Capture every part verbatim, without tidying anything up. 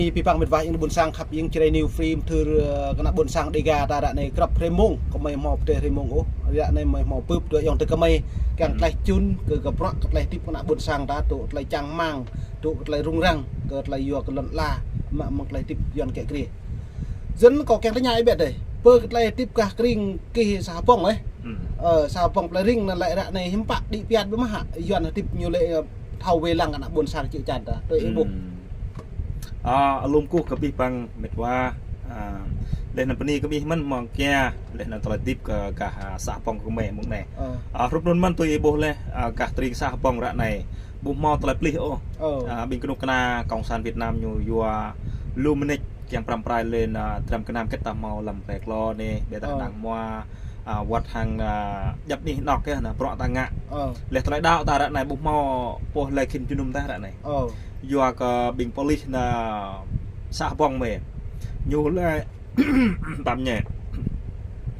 Ih pơpăng mĕt wa ing ƀôn sang khăp ing Jrai New Free mơthưr, ơ, kơ ană ƀôn sang Dega ta ră anai krăp hrơi mông, kơmơi hmâo pơdơi hrơi mông ôh. Ră anai kơmơi hmâo bưp dua ayŏng adơi kơmơi, kiăng tlaih čun kơ, kơ bruă, kơ tlaih hơdip kơ ană ƀôn sang ta, tŭ tlaih čang rơmang, tŭ kơ tlaih rŭng răng, kơ tlaih yua kơ lŏn ala, mă mơ̆ng tlaih hơdip Yuan kiăng kriê. Yua anŭn kâo kiăng tơña ih ƀĕ dêh. Pơ kơ tlaih hơdip gah kơring kih sa hbông ĕh. Ơ, sa hbông plơi Ring anŭn lĕ ră anai hiư̆m pă đĭ piat ƀu mă hă. Yuan hơdip ñu lĕ, ơ, thâo wai lăng kơ ană ƀôn sang čư̆ čan ta. Tui ih ƀuh. Ơ, alum kâo kơ ih pơpăng mĕt wa, ơ, laih anŭn bơni kơ ih mơ̆n mơ̆ng kia, laih anŭn tlaih hơdip kơ gah, ơ, sa hbông kơmơi mơ̆ng anai. Ơ, hrup anŭn mơ̆n tui ih ƀuh laih, ơ, gah kơring sa hbông ră anai ƀu hmâo tlaih plih ôh. Ơ, ƀing kơnuk kơna Kông San Việt Nam ñu yua lu mơneč kiăng pơrăm pơrai laih anŭn, ơ, tram kơnam kĕt ta hmâo lăm plơi Klô anai, ƀĕ ta đang hmua, ơ, wơ̆t hăng, ơ, djăp anih anŏ yơh, anŭn bruă ta ngă. Laih tơlơi đaŏ ta ră anai ƀu hmâo pô hlơi khĭn jơnum ta ră anai. Yua kơ ƀing polis anŭn sa hbông mơi. Ñu lĕ pơm ñe.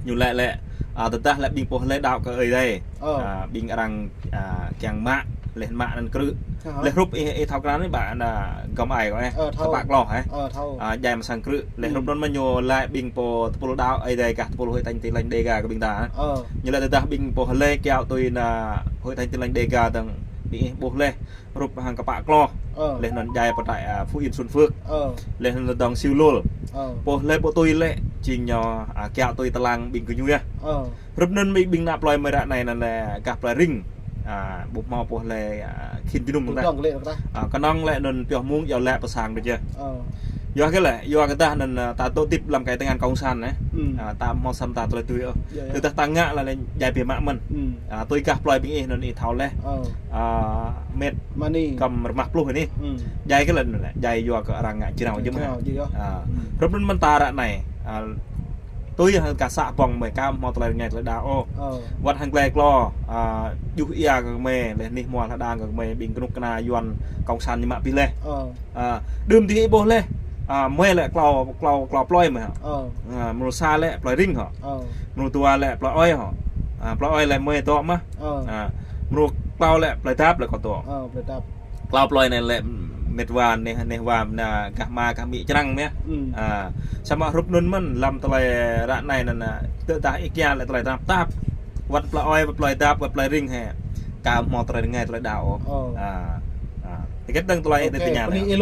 Ñu lĕ lĕ, ơ, tơdah lĕ ƀing pô hlơi đaŏ kơ Ơi Adai. Ơ, ƀing arăng, ơ, kiăng mă, laih mă anŭn krư̆. Laih hrup ih, ih thâo krăn ih ƀă anŭn gŏm ai kơ ih. Ơ, thâo. Kơpă Klô ih. Ơ, thâo. Ơ, djai mơ̆ng sang krư̆. Laih hrup anŭn mơ̆n ñu laĭ ƀing pô tơpul đaŏ Ơi Adai gah tơpul Hội Thánh Tin Lành Dega kơ ƀing ta. Ơ. Ñu laĭ tơdah ƀing pô hlơi kiaŏ tui anŭn Hội Thánh Tin Lành Dega dơ̆ng ƀing ih ƀuh laih. Hrup hăng kơpă Klô. Ơ. Laih anŭn djai pơdai, ơ, Phú Yên Xuân Phước. Ơ. Laih anŭn dŏng Siu Lul. Ơ. Pô hlơi ƀu tui lĕ, jing ñu, ơ, kiaŏ tui tơlang ƀing gơñu yơh. Ơ. Hrup anŭn ƀing, ƀing ană plơi mơi ră anai anŭn lĕ gah plơi Ring. Ơ, ƀu hmâo pô hlơi, ơ, khĭn jơnum ta. Ơ, kơnơ̆ng lĕ anŭn pioh mơ̆ng yua lĕ pơ sang đôč yơh. Ơ. Yua kơ lĕ, yua kơ tơdah anŭn, ơ, ta dŏ hơdip lăm kơ tơngan Kông San ĕh. Ơ, ta hmâo săm ta tơlơi tui ôh. Tơdah ta ngă lĕ djai biă mă mơ̆n. Ơ, tui gah plơi ƀing ih anŭn ih thâo laih. Ơ, mĕt kơm rơmah pluh anai. Djai kơ lĕ anŭn lĕ, djai yua kơ arăng ngă jrao jơ̆ mơ̆n. Ơ. Hrup anŭn mơ̆n ta ră anai. Ơ, tui hăng gah sa hbông mơi kơ hmâo tơlơi rơngai tơlơi đaŏ ôh. Wơ̆t hăng glai Klô, ơ, djuh ia kơ mơi, laih anih hmua hơđang kơ mơi, ƀing kơnuk kơna Yuan Kông San ñu mă pih laih. Ơ, đưm dih ih ƀuh laih. Ơ, mơi lĕ Klô, Klô, Klô plơi mơi hă. Ơ, mrô sa lĕ plơi Ring hă. Mrô dua lĕ plơi Ơi hă. Ơ, plơi Ơi lĕ mơi dŏ mơ̆n. Ơ, mrô klâo lĕ plơi Dap lĕ kâo dŏ. Ơ, plơi Dap. Klâo plơi anai lĕ mĕt wa anai, anai wa anŭn gah ama gah amĭ čơrang mơ̆n. Ơ, samơ̆ hrup anŭn mơ̆n lăm tơlơi ră anai anŭn, ơ, tơdah ih kiăng lĕ tơlơi tơnap tap. Wơ̆t plơi Ơi, wơ̆t plơi Dap, wơ̆t plơi Ring hĕ. Kơ hmâo tơlơi rơngai tơlơi đaŏ ôh. Ơ. Ơ. Ơ. Tơkĕt dơ̆ng tơlơi tơña anai.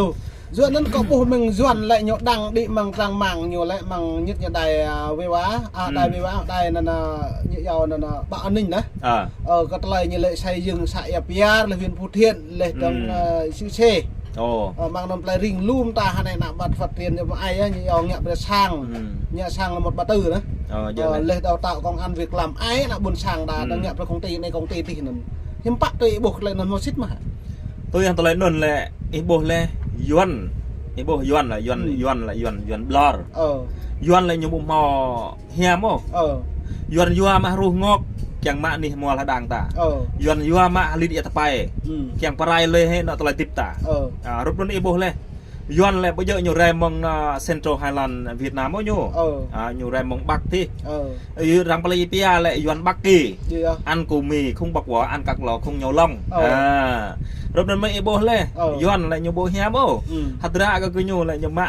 Yua anŭn kâo ƀuh mơ̆ng Yuan lĕ ñu đăng đĭ mơ̆ng trang mạng ñu lĕ mơ̆ng ñit ñu đài, ơ, wê wa, ơ, đài wê wa, đài anŭn, ơ, ñu yua anŭn, ơ, Báo An Ninh anŭn. Ơ, kơ tơlơi ñu lĕ xây dựng xã Ia Piar, lĕ huyện Phú Thiện, lĕ dơ̆ng, ơ, Sui Sê. Ơ, mơ̆ng anŭn plơi Ring lŏm ta hơnai anŭn ƀăt phát triển ñu ai, ơ, ñu yua ngă brơi sang. Ngă sang lĕ một ba tư anŭn. Ơ, lĕ đào tạo công ăn việc làm ai anŭn ƀôn sang ta, dơ̆ng ngă brơi công ty anai công ty dih anŭn. Hiư̆m pă tui ih ƀuh tơlơi anŭn hmâo sĭt mơ̆ hă. Tui hăng tơlơi anŭn lĕ, ih ƀuh lĕ, Yuan. Ih ƀuh Yuan lĕ, Yuan, Yuan lĕ, Yuan, Yuan ƀlŏr. Ơ. Yuan lĕ ñu ƀu hmâo hiam ôh. Ơ. Yuan yua mă hruh ngŏk, kiăng mă anih hmua hơđang ta. Ơ. Yuan yua mă hơlin ia tơpai. Kiăng pơrai lĕ hĕ anŏ tơlơi hơdip ta. Ơ. Ơ, hrup anŭn ih ƀuh laih. Yuan lĕ ƀu djơ̆ ñu rai mơ̆ng anŭn Central Highland Việt Nam ôh ñu. Ơ. Ơ, ñu rai mơ̆ng Bắc dih. Ơ. Ơ, arăng pơlơi Ia Piar lĕ Yuan Bắc Kỳ. Ăn kơ Mi không bộc võ, ăn các lò không nhổ lông. Ơ. Ơ. Hrup anŭn mơ̆n ih ƀuh laih. Ơ. Yuan lĕ ñu ƀu hiam ôh. Hơdră kơ gơñu lĕ ñu mă.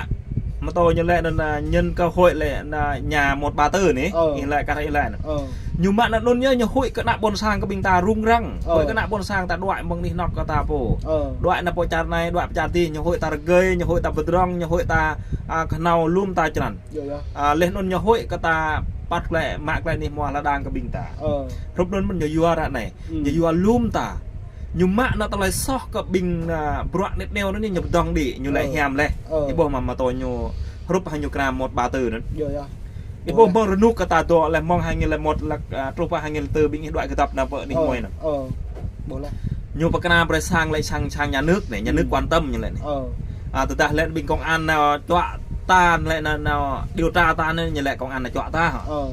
Mơ̆ tơ ñu lĕ anŭn, ơ, nhân cơ hội lĕ anŭn nhà một ba tư anai. Ơ. Ih lĕ kar ih lĕ anŭn. Ơ. Ñu mă anŭn ñu, ñu huĭ kơ ană ƀôn sang kơ ƀing ta rŭng răng. Ơ. Huĭ kơ ană ƀôn sang ta đuaĭ mơ̆ng anih anŏ kơ ta pô. Ơ. Đuaĭ ană pô čar anai, đuaĭ pô čar dih, ñu huĭ ta rơgơi, ñu huĭ ta pơdrŏng, ñu huĭ ta, ơ, kơhnâo lŏm ta črăn. Ơ, laih anŭn ñu huĭ kơ ta păt klĕ, mă klĕ anih hmua hơđang kơ ƀing ta. Ơ. Hrup anŭn mơ̆n ñu yua ră anai. Ñu yua lŏm ta. Ñu mă anŏ tơlơi soh kơ ƀing, ơ, bruă net neo anŭn ñu pơdơ̆ng đĭ, ñu lĕ hiam laih. Ơ. Ih ƀuh mơ̆ mơ̆ tơ ñu hrup hăng ñu kơnam một ba tư anŭn. Ih ƀuh mơ̆ng rơnŭk kơ ta dŏ laih mơ̆ng hai nghìn lẻ một lăk, ơ, truh pơ hai nghìn lẻ tư ƀing ih đuaĭ kơdŏp nao pơ anih mơi anŭn. Ơ. Ñu pơkơnam brơi sang lĕ sang, sang nhà nước anai, nhà nước quan tâm ñu lĕ anai. Ơ. Ơ, tơdah lĕ ƀing công an nao čuă ta lĕ nao, nao điều tra ta anŭn ñu lĕ công an nao čuă ta hă. Ơ.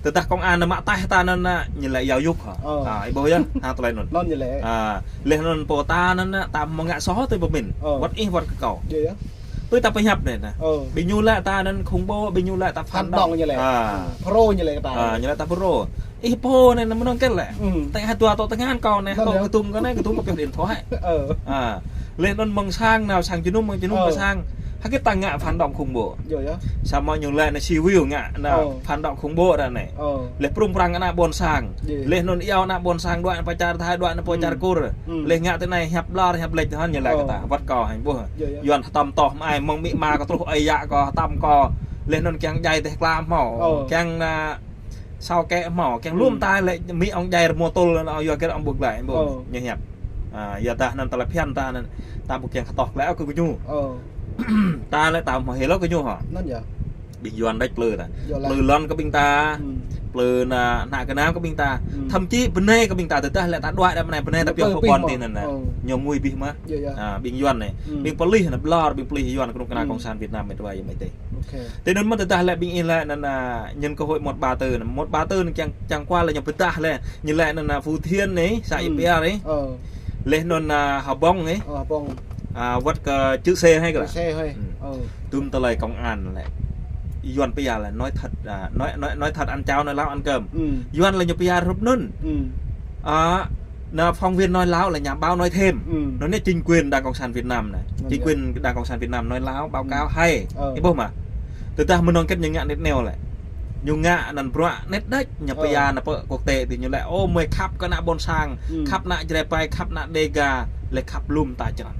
Tơdah công an nao mă taih ta anŭn, ơ, ñu lĕ giáo dục hă. Ơ. Ơ, ih ƀuh yơh, hă tơlơi anŭn. Anŭn ñu lĕ. Ơ, laih anŭn pô ta anŭn, ơ, ta hmâo ngă soh tui pơmĭn. Ơ. Wơ̆t ih wơ̆t kơ kâo. Tui ta pơhiăp anai anŭn. Ơ. Ƀing ñu lĕ ta anŭn khủng bố, ƀing ñu lĕ ta phản động. Phản động ñu lĕ. Ơ. Pro ñu lĕ kơ ta. Ơ, ñu lĕ ta pro. Ih pô anai anŭn mơnơ̆ng kĕt lĕ. Tơ̆ng hă dua tŏ tơngan kâo anai, anŭn kâo kơtum kơ anai, kơtum kơ pioh điện thoại. Ơ. Ơ. Laih anŭn mơ̆ng sang nao sang jơnum, mơ̆ng jơnum pơ sang. Hơgĕt ta ngă phản động khủng bố. Yơh, yơh. Samơ̆ ñu laĭ anai civil ngă anai phản động khủng bố ră anai. Ơ. Laih prung prang ană ƀôn sang. Yơh. Laih anŭn iâu ană ƀôn sang đuaĭ anai pơ čar Thái, đuaĭ anai pơ čar Kur. Laih ngă tơ anai hiăp ƀlŏr, hiăp lĕč tơhan ñu laĭ kơ ta. Wơ̆t kâo hăng ƀuh. Yơh, yơh. Yuan hơtăm tŏh mai mơ̆ng amĭ ama kâo truh ơi yă kâo hơtăm kâo. Laih anŭn kiăng djai teh kla hmâo. Kiăng anai sao kĕ hmâo, kiăng lŏm ta lĕ amĭ ŏng djai rơmô tŭl anŭn yua kơ ŏng ƀu glaĭ, ƀu ñu hiăp. Yua dah anŭn tơlơi phiăn ta anŭn, ta ƀu kiăng kơtŏh glaĭ kơ gơñu. Ta lĕ ta hmâo hil ôh gơñu hă. Anŭn yơh. Ƀing Yuan đĕč plư ta. Plư lŏn kơ ƀing ta. Plư anai, ană gơnam kơ ƀing ta. Thậm chí bơnai kơ ƀing ta tơdah lĕ ta đuaĭ đa bơnai, bơnai ta pioh pơpon tih anŭn. Ñu ngui abih mơ̆n. Ƀing Yuan anai. Ƀing pơlih anai ƀlŏr, ƀing pơlih Yuan kơnuk kơna cộng sản Việt Nam mĕt wa ayŏng amai adơi. Tui anŭn mơ̆n tơdah lĕ ƀing ih lĕ anŭn, anŭn kơ hội một ba tư anŭn, một ba tư anŭn kiăng, kiăng kual lĕ ñu pơdah lĕ, ñu lĕ anŭn, anŭn Phú Thiện anai, xã Ia Piar anai. Laih anŭn, anŭn Hbông anai. Wơ̆t kơ Chư Sê hơi kơ. Chư Sê hơi. Tơm tơlơi công an lĕ. Yuan pia lĕ nói thật, à, nói, nói, nói thật ăn cháo, nói láo ăn cơm. Yuan lĕ ñu pia hrup anŭn. Anŭn phóng viên nói láo là nhà báo nói thêm. Anŭn anai chính quyền Đảng Cộng sản Việt Nam anai. Chính quyền Đảng Cộng sản Việt Nam nói láo, báo cáo hay. Ih ƀuh mơ̆. Tơdah mơnơ̆ng kĕt ñu ngă net neo lĕ. Ñu ngă anŭn bruă net đĕč, ñu pia anŭn pơ quốc tế tih ñu lĕ, ô, mơi khăp kơ ană ƀôn sang, khăp ană Jrai pai, khăp ană Đêga, lĕ khăp lŏm ta črăn.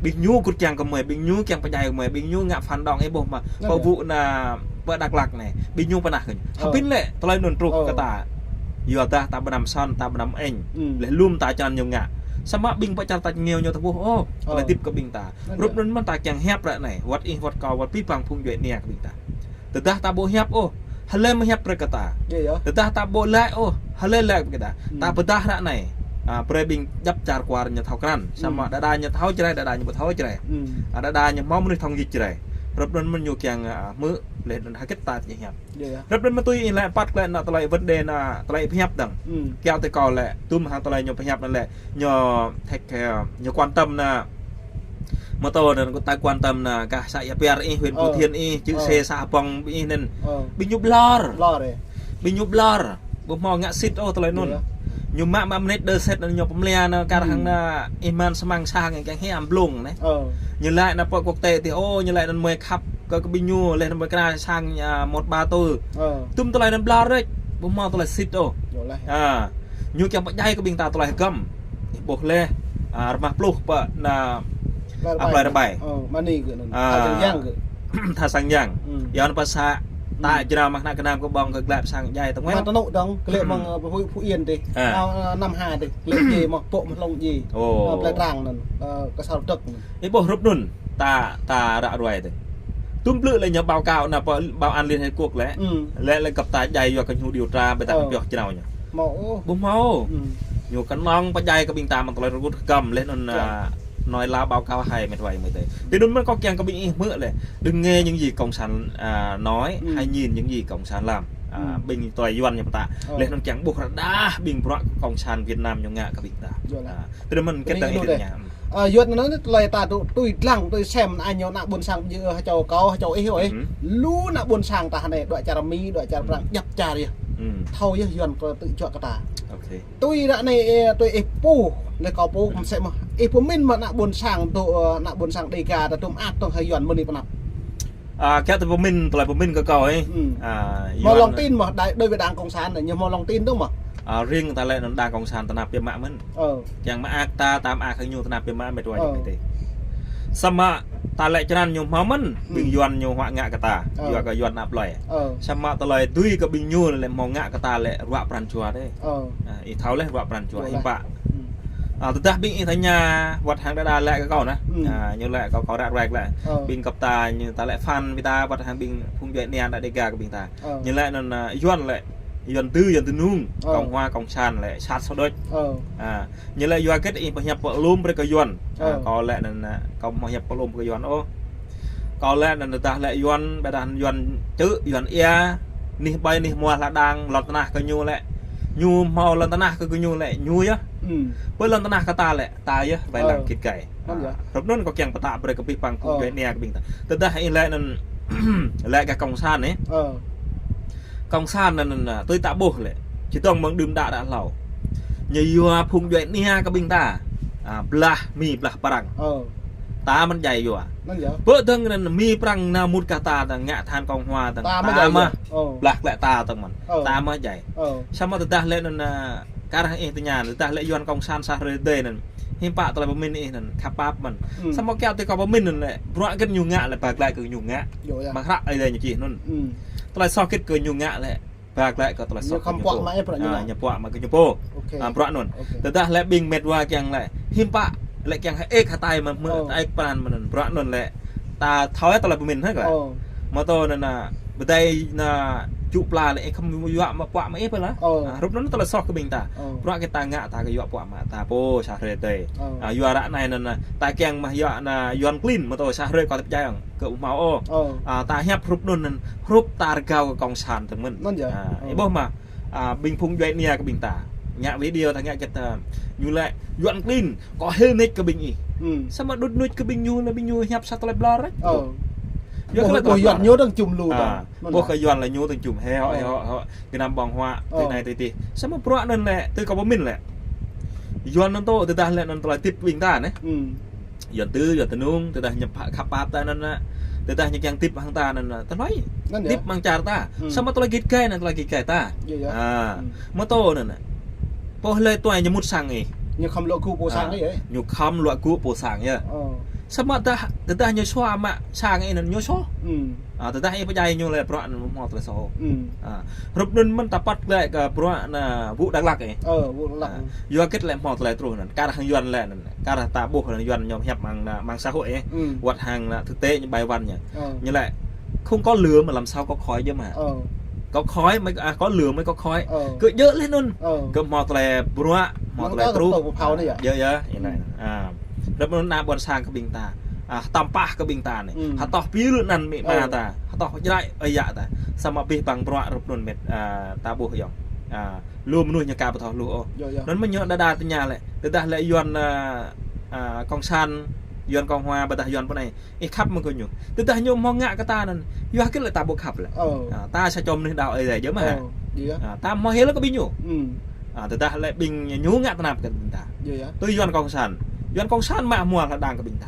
Ƀing ñu kŭt kiăng kơ mơi, ƀing ñu kiăng pơdjai kơ mơi, ƀing ñu ngă phản động ih ƀuh mơ̆. Pơ vụ anŭn pơ Dak Lak anai. Ƀing ñu pơnah kơ ñu. Hơpĭn lĕ, tơlơi anŭn truh kơ ta. Yua dah ta bơnăm sŏn, ta bơnăm eng. Laih lŏm ta črăn ñu ngă. Samơ̆ ƀing pơ čar tač ngiao ñu tơƀuh, ô, tơlơi hơdip kơ ƀing ta. Hrup anŭn mơ̆n ta kiăng hiăp ră anai. Wơ̆t ih, wơ̆t kâo, wơ̆t abih bang phung djuai ania kơ ƀing ta. Tơdah ta ƀu hiăp ôh, hlơi mơ̆ hiăp brơi kơ ta. Tơdah ta ƀu laĭ ôh, hlơi laĭ brơi kơ ta. Ta pơdah ră anai. Brơi ƀing djŏp čar kwar ñu thâo krăn. Samơ̆ đơđa ñu thâo Jrai, đơđa ñu ƀu thâo Jrai. Đơđa ñu hmâo mơnuih thâo jĭt Jrai. Hrup anŭn mơ̆n ñu kiăng hmư̆, laih anŭn hơgĕt ta či hiăp. Hrup anŭn mơ̆n tui ih lĕ păt lĕ anŭn tơlơi vấn đề anŭn tơlơi pơhiăp dơ̆ng. Kiăo tui kâo lĕ, tơm hăng tơlơi ñu pơhiăp anŭn lĕ. Ñu take care, ñu quan tâm anŭn. Mơ̆ tơ anŭn kơ ta quan tâm anŭn gah xã Ia Piar ih, huyện Phú Thiện ih, Chư Sê xã Hbông ih anŭn. Ƀing ñu ƀlŏr. Ƀing ñu ƀlŏr. Ƀu hmâo ngă sĭt ôh tơlơi anŭn. Ñu mă mă mơnit đơ sĭt anŭn ñu pơmlia anŭn kar hăng anŭn ih mơ̆n sơmăng sang kiăng hiam blung anai. Ñu laĭ anŭn pơ quốc tế tih, ô, ñu laĭ anŭn mơi khăp kơ, kơ ƀing ñu, laih anŭn mơi kơna sang, à, một ba tư. Tơm tơlơi anŭn ƀlŏr đĕč. Ƀu hmâo tơlơi sĭt ôh. Ñu kiăng pơdjai kơ ƀing ta tơlơi hơgăm. Ih ƀuh laih, à, rơmah pluh pơ anŭn, à, plơi Rơbai. Mơ̆ng anai kơ anŭn. Tha Sang Yang kơ. Tha Sang Yang. Yua anŭn pơ xã ta jrao mă ană gơnam kơ ƀơ̆ng kơ glaĭ pơ sang djai tơnguĕn. Mă tơnŭ dơ̆ng, glaĭ mơ̆ng, à, Phú, Phú Yên tih. Mă, à, năm ha tih, glaĭ djai mă, pŏk mă hlŏng djai. Mă plơi Trang anŭn, à, kơ Sao Dăk anŭn. Ih ƀuh hrup anŭn, ta, ta ră ruai tih. Tơm blư̆ lĕ ñu báo cáo anŭn pơ báo án Liên Hiệp Quốc lĕ. Lĕ, lĕ găp ta djai yua kơ ñu điều tra, ƀơi ta pioh jrao ñu. Hmâo ôh. Ƀu hmâo. Ñu kơnơ̆ng pơdjai kơ ƀing ta mơ̆ng tơlơi rơngot hơgăm laih anŭn, à, nói láo báo cáo hay mĕt wa ayŏng amai adơi. Tui anŭn mơ̆n kâo kiăng kơ ƀing ih hmư̆ lĕ. Đừng nghe những gì cộng sản, à, nói, hãy nhìn những gì cộng sản làm. À, ƀing tơlơi Yuan ñu pơtă. Laih anŭn kiăng ƀuh rơđah ƀing bruă cộng sản Việt Nam ñu ngă kơ ƀing ta. Tui anŭn mơ̆n kơ ta ih dơ̆ng ñu. À, Yuan anŭn tơlơi ta tui, tui lăng, tui sem, anai ñu ană ƀôn sang, hơčâo kâo, hơčâo ih ôh. Lu ană ƀôn sang ta anai, đuaĭ čar Mi, đuaĭ čar Prang, djŏp čar yơh. Thâo yơh Yuan kơ tơjuă kơ ta. Tui ră anai, ơ, tui ih pô, lĕ kâo pô, mơsĕ mơ̆. Ih pơmĭn mơ̆ ană ƀôn sang tơ, ơ, ană ƀôn sang Đêga ta tơm ăt tơ̆ng hăng Yuan mơ̆ng anai pơ anăp. À, kiăo tui pơmĭn tơlơi pơmĭn kơ kâo ih. À, mơ̆ Yuan lŏng tin mơ̆, đại, đối với Đảng Cộng sản anai, ñu mơ̆ lŏng tin tơ̆ng mơ̆. À, riêng ta lĕ anŭn Đảng Cộng sản tơnap biă mă mơ̆n. Kiăng mă ăt ta, ta mă ăt kơ ñu tơnap biă mă mĕt wa ayŏng amai adơi. Samơ̆ ta lĕ črăn ñu hmâo mơ̆n, ƀing Yuan ñu huă ngă kơ ta, yua kơ Yuan ană plơi. Samơ̆ tơlơi dưi kơ ƀing ñu lĕ hmâo ngă kơ ta lĕ ruă pran jua đơi. À, ih thâo laih ruă pran jua, ih pă. À, tơdah ƀing ih tơña, wơ̆t hăng đơđa lĕ kơ kâo anai. À, ñu lĕ kâo, kâo ră ruai lĕ. Ƀing găp ta, ñu ta lĕ phăn ƀing ta, wơ̆t hăng ƀing phung djuai ania đa Đêga kơ ƀing ta. Ñu lĕ anŭn, à, Yuan lĕ. Yuan tơ, Yuan tơ nung, Cộng hòa, Cộng sản lĕ sat sơđôč. À, ñu lĕ yua hơgĕt ih pơhiăp pơlŏm brơi kơ Yuan. À, kâo lĕ anŭn, à, kâo pơhiăp pơlŏm kơ Yuan ôh. Kâo lĕ anŭn tơdah lĕ Yuan, ƀôdah Yuan čư̆, Yuan ia, anih ƀai, anih hmua hla đang, lŏn tơnah kơ ñu lĕ. Ñu hmâo lŏn tơnah kơ, kơ ñu lĕ, ñu yơh. Pơ lŏn tơnah kơ ta lĕ, ta yơh, ƀai lăng git gai. Hrup anŭn kâo kiăng pơtă brơi kơ abih bang phung djuai ania kơ ƀing ta. Tơdah ih lĕ anŭn, lĕ gah Cộng sản anai. Cộng sản anŭn, anŭn, tui ta ƀuh lĕ. Čơdơ̆ng mơ̆ng đưm đă đă hlâo. Ñu yua phung djuai ania kơ ƀing ta. À, blah Mi, blah Prang. Ta mơ̆n djai yua. Anŭn yơh. Bơ dơ̆ng anŭn Mi Prăng nao mŭt kơ ta dơ̆ng ngă tơhan Cộng Hòa dơ̆ng. Ta mơ̆n djai yua. Ơ. Blah klĕ ta dơ̆ng mơ̆n. Ơ. Ta mơ̆n djai. Ơ. Samơ̆ tơdah lĕ anŭn, ơ, kar hăng ih tơña, tơdah lĕ Yuan Cộng sản sa hrơi tơdơi anŭn. Hiư̆m pă tơlơi pơmĭn ih anŭn, khăp pap mơ̆n. Samơ̆ kiaŏ tui kâo pơmĭn anŭn lĕ, bruă kơ ñu ngă lĕ ba glaĭ kơ ñu ngă. Yơh, yơh. Mă hră ih lĕ ñu čih anŭn. Tơlơi soh kĭt kơ ñu ngă lĕ ba glaĭ kơ tơlơi soh kơ ñu pô. Ñu khŏm puă mă ih bruă ñu ngă. Ñu puă mă kơ ñu pô. Ơ, bruă anŭn. Tơdah lĕ ƀing met wa kiăng lĕ, hiư̆m pă lĕ kiăng hơek hơtai mă, mă hơtai pran mă anŭn. Bruă anŭn lĕ ta thâo tơlơi pơmĭn hă kơ. Mơ̆ tơ anŭn, pơdai anŭn čŭ pla lĕ khŏm yua mă puă mă ih pơ lah. Hrup anŭn tơlơi soh kơ ƀing ta. Bruă kơ ta ngă ta kơ yua puă mă ta pô sa hrơi tơdơi. Yua ră anai anŭn ta kiăng mă yua anŭn Yuan klin mơ̆ tơ sa hrơi kơ tơp jai ong. Kơ ƀu hmâo ôh. Ta hiăp hrup anŭn anŭn, hrup ta rơgao kơ Cộng sản tơ̆ng mơ̆n. Anŭn yơh. Ih ƀuh mă, ƀing phung djuai ania kơ ƀing ta. Ngă video ta ngă kơ ta, ñu lĕ Yuan klin, kơ hil nik kơ ƀing ih. Samơ̆ đŭt nuč kơ ƀing ñu lĕ ƀing ñu hiăp sa tơlơi ƀlŏr. Yua kơ ƀuh Yuan ñu dơ̆ng čum lu ta. Ƀuh kơ Yuan lĕ ñu dơ̆ng čum hĕ hŏ hĕ hŏ hŏ. Gơnam ƀơ̆ng huă, tui anai tui adih. Samơ̆ bruă anŭn lĕ, tui kâo pơmĭn lĕ. Yuan anŭn tơ, tơdah lĕ anŭn tơlơi tip ƀing ta anai. Yuan tơ, Yuan tơnung, tơdah ñu khăp pap ta anŭn anŭn. Tơdah ñu kiăng tip hăng ta anŭn anŭn. Tơlơi. Tip mơ̆ng čar ta. Samơ̆ tơlơi git gai anŭn, tơlơi git gai ta. Mơ̆ tơ anŭn anŭn. Pô lĕ tuai ñu mŭt sang ih. Ñu khŏm luă gŭ pô sang ih. Ñu khŏm luă gŭ pô sang yơh. Samơ̆ tơdah, tơdah ñu sua mă sang ih anŭn ñu soh. Tơdah ih pơdjai ñu lĕ bruă anŭn hmâo tơlơi soh. Hrup anŭn mơ̆n ta păt lĕ kơ bruă anŭn Vũ Đắk Lắk ih. Yua kơ lĕ hmâo tơlơi truh anŭn. Kar hăng Yuan lĕ anŭn. Kar ta ƀuh anŭn Yuan ñu hiăp mơ̆ng anŭn, mơ̆ng xã hội ih. Wơ̆t hăng anŭn thực tế ñu bài văn ñu. Ñu lĕ không có lửa mà làm sao có khói chứ mà. Có khói mới, à, có lửa mới có khói. Kơ djơ̆ lĕ anŭn. Kơ hmâo tơlơi bruă, hmâo tơlơi truh. Yơh, yơh, ih anai. Hrup anŭn ană ƀôn sang kơ ƀing ta. Hơtŏm pah kơ ƀing ta anai. Hơtŏh pil anăn amĭ ama ta. Hơtŏh jrai ơi yă ta. Samơ̆ abih bang bruă hrup anŭn met, ta ƀuh yơh. Lu mơnuih ñu ka ƀu thâo hluh ôh. Anŭn mơ̆ ñu đa đa tơña lĕ. Tơdah lĕ Yuan, Cộng sản, Yuan Cộng hòa, ƀôdah Yuan pơ anai. Ih khăp mơ̆ng kơ ñu. Tơdah ñu hmâo ngă kơ ta anŭn. Yua kơ lĕ ta ƀu khăp lĕ. Ta sa čô mơnuih đaŏ ơi adai djơ̆ mơ̆. Ta hmâo hil kơ ƀing ñu. Tơdah lĕ ƀing ñu ngă tơnap kơ ƀing ta. Tui Yuan Cộng sản. Yuan Cộng sản mă hmua hla đang kơ ƀing ta.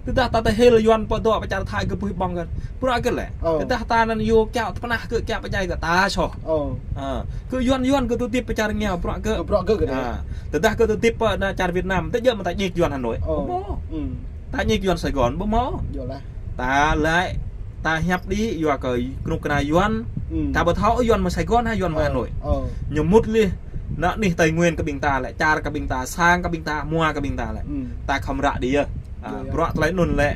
Tơdah ta tơ hil Yuan pơdŏ pơčar Thái kơ ƀuh ƀơ̆ng kơ. Bruă kơ lĕ. Tơdah ta anŭn yua kiaŏ tơpơnah kơ kiaŏ pơdjai kơ ta soh. Kơ Yuan Yuan kơ tơtip pơčar ngiao bruă kơ. Bruă kơ kơ. Tơdah kơ tơtip pơ anŭn čar Việt Nam. Tơdjơ̆ mơ̆ ta ñik Yuan Hà Nội. Ƀu hmâo. Ta ñik Yuan Sài Gòn ƀu hmâo. Ta lĕ, ta hiăp đĭ yua kơ kơnuk kơna Yuan. Ta ƀu thâo Yuan mơ̆ng Sài Gòn hă Yuan mơ̆ng Hà Nội. Ñu mŭt lĕ, anŭn anih Tây Nguyên kơ ƀing ta lĕ, čar kơ ƀing ta, sang kơ ƀing ta, hmua kơ ƀing ta lĕ. Ta khŏm ră đĭ yơh. Bruă tơlơi anŭn lĕ.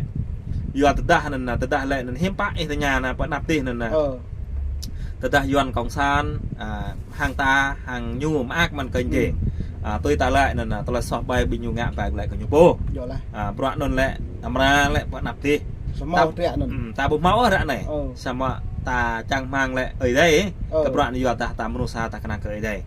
Yua tơdah anŭn, tơdah lĕ anŭn hiư̆m pă ih tơña anŭn pơ anăp adih anŭn. Tơdah Yuan Cộng sản, hăng ta, hăng ñu mơak mơ̆n kơ ih. Tui ta lĕ anŭn, tơlơi soh ƀai ƀing ñu ngă ƀai lĕ kơ ñu pô. Bruă anŭn lĕ, amra lĕ pơ anăp adih. Ta ƀu hmâo ôh ră anai. Samơ̆ ta čang rơmang lĕ ơi adai. Kơ bruă anŭn yua dah ta mơnuih sa ta kơnang kơ ơi adai.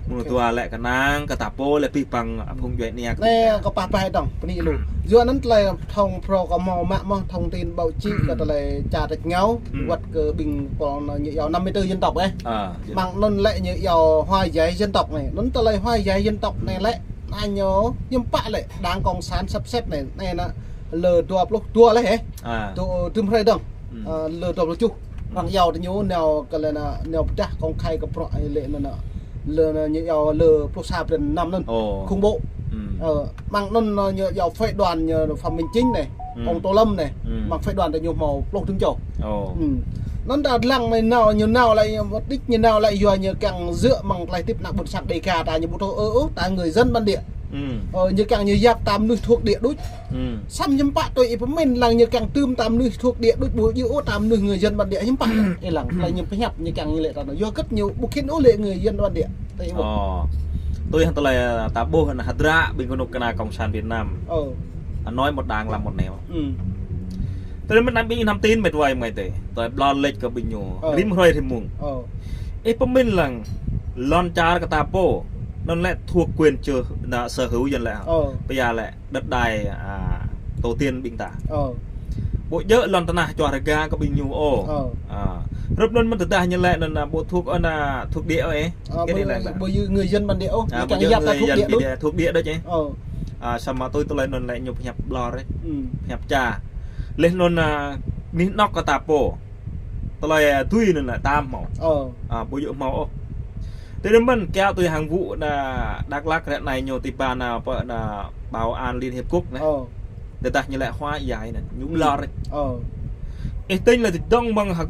Mơnuih dua lĕ kơnang kơ ta pô lĕ abih bang phung djuai ania kơ ta. Anai kâo pah pah dơ̆ng, pơni lu. Yua anŭn tơlơi thông pro kâo hmâo mă mơ̆ thông tin báo chí kơ tơlơi ča tĕč ngao. Wơ̆t kơ ƀing pô anŭn ñu iâu năm mươi tư dân tộc ih. Mơ̆ng anŭn lĕ ñu iâu hòa giải dân tộc anai. Anŭn tơlơi hòa giải dân tộc anai lĕ. Anai ñu hiư̆m pă lĕ Đảng Cộng sản sắp xếp anai. Anai anŭn lơ dua pluh dua lĕ ih. Tơ tơm hrơi dơ̆ng. Lơ dua pluh tơjuh. Arăng iâu tơ ñu nao kơ lĕ anŭn nao pơdah công khai kơ bruă lĕ anŭn. Lơ anŭn ñu iâu lơ pluh sa blan năm anŭn. Khủng bố. Mơ̆ng anŭn ñu iâu phái đoàn ñu Phạm Minh Chính anai. Ông Tô Lâm anai. Mơ̆ng phái đoàn tơ ñu hmâo pluh tơjuh čô. Anŭn ta lăng mơ̆ nao ñu nao lĕ, mục đích ñu nao lĕ yua ñu kiăng djơ̆ mơ̆ng tơlơi tip ană ƀôn sang Đêga ta ñu ƀu thâo ơ ơ ta người dân bản địa. Ñu kiăng ñu yap ta mơnuih thuộc địa đôč. Samơ̆ hiư̆m pă tui ih pơmĭn lăng ñu kiăng tơm ta mơnuih thuộc địa đôč ƀu djơ̆ ôh ta mơnuih người dân bản địa hiư̆m pă. Ih lăng tơlơi ñu pơhiăp ñu kiăng ñu lĕ ta anŭn. Yua kơ ñu ƀu khĭn ôh lĕ người dân bản địa. Tui hăng tơlơi ta ƀuh anŭn hơdră ƀing kơnuk kơna Cộng sản Việt Nam. Nói một đằng làm một nẻo. Tơlơi mơ̆n anăm ƀing năm tin met wa amai adơi. Tơlơi ƀlŏr lĕč kơ ƀing ñu. Rĭm hrơi rĭm mông. Ih pơmĭn lăng lŏn čar kơ ta pô. Anŭn lĕ thuộc quyền chủ, anŭn sở hữu dân lĕ. Pia lĕ đất đai, tổ tiên ƀing ta. Ƀu djơ̆ lŏn tơnah čuah rơga kơ ƀing ñu ôh. Hrup anŭn mơ̆n tơdah ñu lĕ anŭn ƀu thuộc, anŭn thuộc địa ôh ih. Ƀu djơ̆ người dân bản địa ôh. Ñu kiăng yap ta thuộc địa đôč. Thuộc địa đôč ih. A, samơ̆ tui tơlơi anŭn lĕ ñu pơhiăp ƀlŏr, ơ. Hmm. Pơhiăp ča. Leh anŭn, a, anih anŏ kơ ta pô. Tơlơi, a, tui anŭn lĕ ta hmâo. Ơ. A, ƀu djơ̆ hmâo ôh. Tui anŭn mơ̆n kiăng tui hăng vụ anai Dak Lak ră anai ñu tơbiă anai pơ anai Bảo an Liên Hiệp Quốc anai. Ơ. Tơdah ñu lĕ hua yai anŭn, ñu ƀlŏr. Ơ. Ih tĭng lĕ tơdơ̆ng mơ̆ng hơk,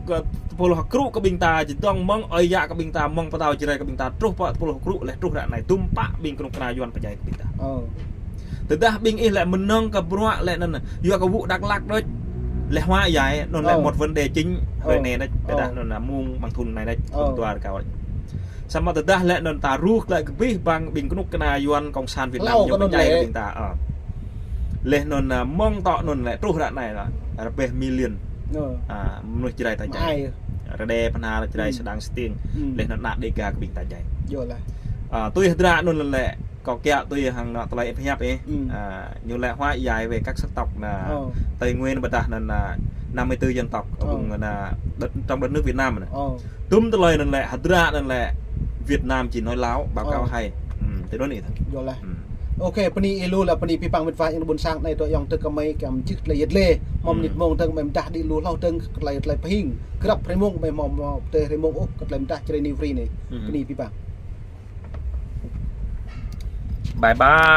tơpul hơkrŭ kơ ƀing ta, tơdơ̆ng mơ̆ng ơi yă kơ ƀing ta, mơ̆ng pơtao Jrai kơ ƀing ta, truh pơ tơpul hơkrŭ lĕ truh ră anai, tŭm pă ƀing kơnuk kơna Yuan pơdjai kơ ƀing ta. Ơ. Tơdah ƀing ih lĕ mơnơ̆ng kơ bruă lĕ anŭn, yua kơ vụ Dak Lak đôč, lĕ hua yai, anŭn lĕ một vấn đề chính hơi anai đôč, tơdah anŭn mơ̆ng ƀăng thun anai đôč, ơ, tuar kâo đôč. Samơ̆ tơdah lĕ anŭn ta ruh glaĭ kơ abih bang ƀing kơnuk kơna Yuan Cộng sản Việt Nam ñu pơdjai kơ ƀing ta. Ơ. Leh anŭn, a, mơ̆ng tŏ anŭn lĕ truh ră anai lĕ rơbeh million. Ơ. A, mơnuih Jrai ta djai. Rơđê Bahnar Jrai Sêdang Stiêng. Hmm. Leh anŭn ană Đêga kơ ƀing ta djai. Yơh lah. A, tui hơdră anŭn lĕ kâo kiăng tui hăng anŭn tơlơi pơhiăp ih. Hmm. A, ñu lĕ hua yai về các sắc tộc anŭn Tây Nguyên ƀôdah anŭn anŭn năm mươi tư dân tộc ở vùng anŭn đất, trong đất nước Việt Nam anŭn. Ơ. Tŭm tơlơi anŭn lĕ, hơdră anŭn lĕ Việt Nam chỉ nói láo, báo cáo hay. Ơ. Hmm, tui anŭn ih. Yơh lah. Hmm. Ôkê, bơni ih lu lah bơni abih bang mĕt wa yang ƀôn sang anai tŏ yang tơ kơ mơi kiăng mơčih tơlơi yet lĕ. Mơ̆ng mơnit mơ̆ng tơ̆ng mơi mơdah đĭ lu hloh tơ̆ng kơ tơlơi tơlơi pơhing. Grăp hrơi mông mơi hmâo hmâo tơlơi hrơi mông ôh kơ tơlơi mơdah Jrai New Free anai. Hmm. Bơni abih bang. Bye bye.